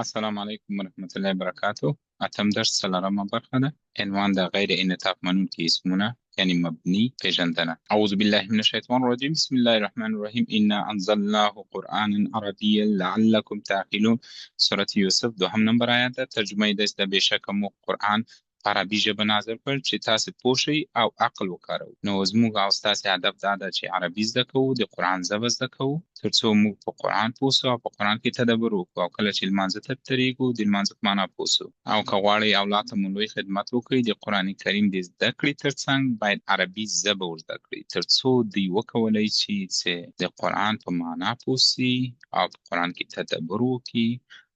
السلام علیکم ورحمت الله وبرکاته. اتم درس څلورمه برخه ده. عنوان د غیر انعطاف منونکي اسمونه، یعنی مبني پېژندنه. اعوذ بالله من الشیطان الرجیم، بسم الله الرحمن الرحیم. انا انزلناه قرآنا عربیا لعلکم تعقلون. سورة یوسف دوهم نمبر آیات ده. ترجمه یې داسې ده: بېشکه موږ قرآن په عربي ژبه نازل کړ چې تاسې پوه شئ او عقل وکاروئ. نو زموږ او ستاسې هدف دا ده چې عربي زده کوو، د قرآن ژبه زده کوو، تر څو موږ په قرآن پوه سو او په قرآن کې تدبر وکړو، او کله چې لمانځه ته درېږو د لمانځه په معنا پوه سو. او که غواړئ اولاد ته مو لوی خدمت وکړئ، د قرآن کریم د زده کړې ترڅنګ باید عربي ژبه ور زده کړئ، تر څو دوی وکولای شي چې د قرآن په معنا پوه سي او په قرآن کې تدبر وکړي،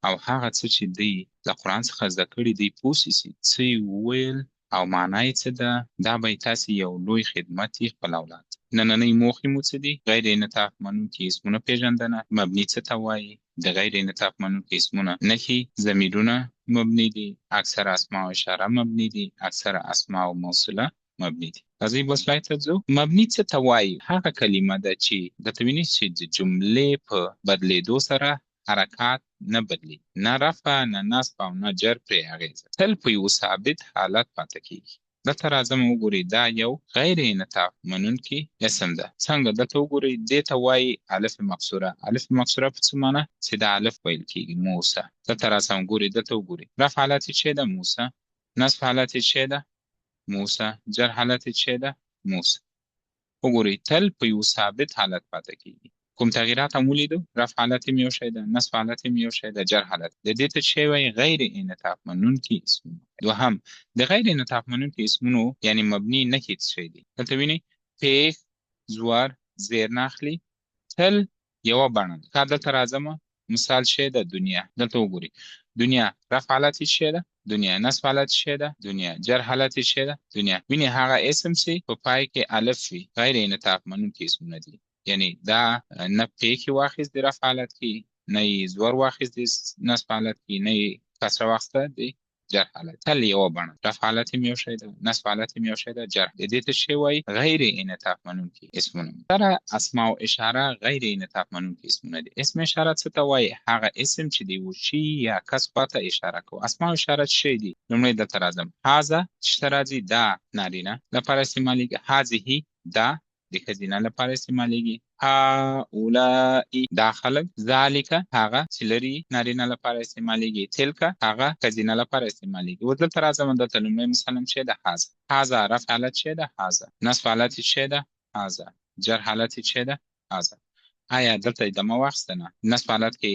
او هغه څه چې دوی له قرآن څخه زده کړي دوی پوه سي چې څه یې وویل او معنا یې څه ده. دا به یې تاسې یو لوی خدمت وي خپل اولاد ته. نننۍ موخې مو څه دي؟ غیر انعطاف منونکي اسمونه پېژندنه، مبني څه ته وایي، د غیر انعطاف منونکي اسمونه نښې، ضمیرونه مبني دي، اکثره اسماء او اشاره مبني دي، اکثره اسماء او موصوله مبني دي. راځئ بل سلاید ته ځو. مبني څه ته وایي؟ هغه کلمه ده چې دلته وینئ چې د جملې په بدلېدو سره حرکات نه بدلېږي، نه رفع، نه نصب او نه جر پرې اغېزه، تل په یوه ثابت حالت پاتې کېږي. دلته راځم وګورئ، دا یو غیر انعطاف منونکي اسم ده. څنګه؟ دلته وګورئ، دې ته وایي الف مقصوره. الف مقصوره په څه معنی؟ چې دا الف ویل کېږي موسی. دلته راځم ګورئ، دلته وګورئ، رفع حالت یې څه ده؟ موسی. نصب حالت یې څه ده؟ موسی. جر حالت یې څه ده؟ موسی. وګورئ، تل په یو ثابت حالت پاتې کېږي. کوم تغییرات هم ولیدو، رفع حالت هم یو شی ده، نصب حالت هم یو شی ده، جر حالت. د دې ته چې وایي غیر انعطاف منونکي اسمونه. دوهم، د غیر انعطاف منونکي اسمونو یعنی مبني نښې څه شی دي؟ دلته وینئ پېښ، زور، زیر نه اخلي، تل یوه بڼه ده. که دلته راځم، مثال شی ده دنیا. دلته وګورئ، دنیا رفع حالت یې شی ده دنیا، نصب حالت شی ده دنیا، جر حالت یې شی ده دنیا. وینئ هغه اسم چې په پای کې الف وي غیر انعطاف منونکي اسمونه دي، یعنی دا نه پېښې واخیست د رفع حالت کې، نه یې زور واخیست د نصب حالت کې، نه یې کسره واخیسته د جر حالت. تل یوه بڼه، رفع حالت هم یو شی ده، نصب حالت هم یو شی ده، جر. د دې ته شی وایي غیر انعطاف منونکي اسمونه. سره اسماء او اشاره غیر انعطاف منونکي اسمونه دي. اسم اشاره څه ته وایي؟ هغه اسم چې د یوه شي یا کس خواته اشاره کوي. اسماء او اشاره څه شی دي؟ لومړی دلته راځم، هذا چې ته راځي دا نارینه لپاره استعمالیږي، هذه دا د ښځینه لپاره استعمالیږي، هؤلاء دا خلک، ذالک هغه چې لري نارینه لپاره استعمالیږي، تلک هغه ښځینه لپاره استعمالیږي. اوس دلته راځم، دلته لومړی مثال هم چې ده هذا. هذا رفع حالت چې ده هذا، نصب حالت چې ده هذا، جر حالت چې ده هذا. آیا دلته ادامه واخیسته؟ نه. نصب حالت کې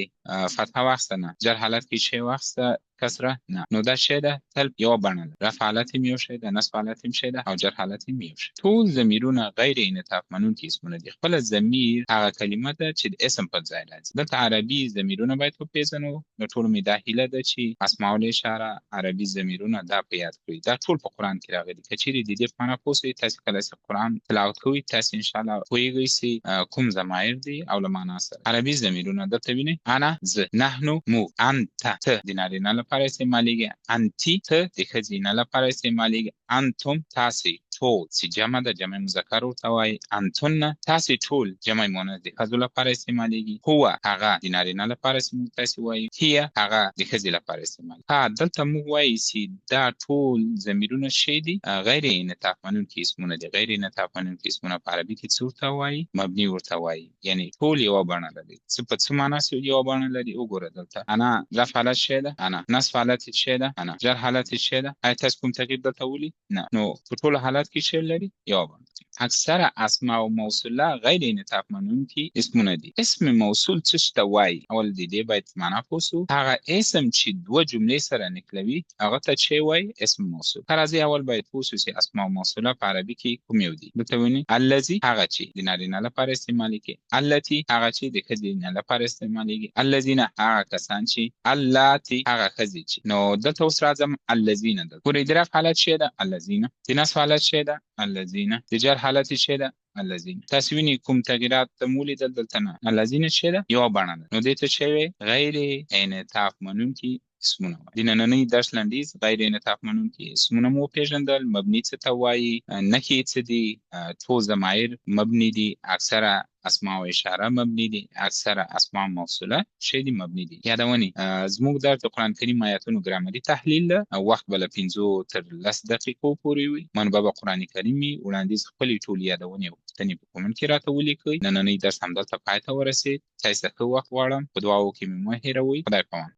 فتحه واخیسته؟ نه. جر حالت کې شی واخیسته؟ کسره؟ نه. نو دا شی ده تل یوه بڼه ده، رفع حالت هم یو شی ده، نصب حالت هم شی ده او جر حالت هم یو شی. ټول ضمیرونه غیر انعطاف منونکي اسمونه دي. خپله ضمیر هغه کلمه ده چې د اسم پر ځای راځي. دلته عربي ضمیرونه باید وپېژنو. له ټولو مې دا هیله ده چې اسماء الاشاره، عربي ضمیرونه دا په یاد کړئ. دا ټول په قرآن کې راغلي. که چیرې د دې په معنا پوه شئ، تاسې کله چې قرآن تلاوت کوئ تاسې انشاءالله پوهېږئ چې کوم ضمایر دي او له معنا سره. عربي ضمیرونه دلته وینئ، انا زه، نحنو موږ، انت ته د نارینه لپاره استعمالیږي، انتی ته د ښځینه لپاره استعمالیږي، انتم تاسې ټول چې جمع ده، جمع مذکر ورته وایي، انتن تاسې ټول جمع مؤنث د ښځو لپاره استعمالیږي، هو هغه د نارینه لپاره چې موږ تاسې وایو، هي هغه د ښځې لپاره استعمالیږي. ها دلته موږ وایو چې دا ټول ضمیرونه شی دي؟ غیر انعطاف منونکي اسمونه دي. غیر انعطاف منونکي اسمونه په عربي کې څه ورته وایي؟ مبني ورته وایي، یعنی ټول یوه بڼه لري. څه په څه معنا چې یوه بڼه لري؟ وګوره دلته انا رفع حالت شی ده انا، نصب حالت یې شی ده انا، جر حالت یې شی ده. آیا تاسو کوم تغییر دلته ولید؟ نه. نو په ټولو حالت کې شی لري یوه بڼه. اکثره اسماء او موصوله غیر انعطاف منونکي اسمونه دي. اسم موصول څه شي ته وایي؟ اول د دې باید معنا پوه سو. هغه اسم چې دوه جملې سره نښلوي هغه ته چې وایي اسم موصول. ښه راځئ اول باید پوه سو چې اسماء او موصوله په عربي کې کوم یو دي. دلته وینئ الذي هغه چې د نارینه لپاره استعمالیږي، التي هغه چې د ښځینه لپاره استعمالیږي، الذین هغه کسان چې، اللاتی هغه ښځې چې. نو دلته اوس راځم الذین دلته ګورئ د رفع حالت شی ده الذین، د نصب حالت شی ده الذین، د جر حالت یې شی ده الذین. تاسو وینئ کوم تغییرات ته مو ولیدل دلته؟ نه. الذین شی ده یوه بڼه ده. نو دې ته شی وایي غیر انعطاف منونکي اسمونه وایي. د نننۍ درس لنډیز: غیر انعطاف منونکي اسمونه مو وپېژندل، مبني څه ته وایي، نښې یې څه دي، ټول ضمایر مبني دي، اکثره اسماء او اشاره مبني دي، اکثره اسماء موصوله شی دي مبني دي. یادونې: زموږ درس د قرآن کریم آیاتونو ګرامري تحلیل ده، وخت به له 5 تر 10 دقیقو پورې وي، منبع به قرآن کریم وي. وړاندیز خپلې ټولې یادونې او پوښتنې په کومنټ کې راته ولیکئ. نننۍ درس همدلته پای ته ورسېد. تاسو ته ښه وخت غواړم، په دعاوو کې مې مه هېروئ. خدای پامان.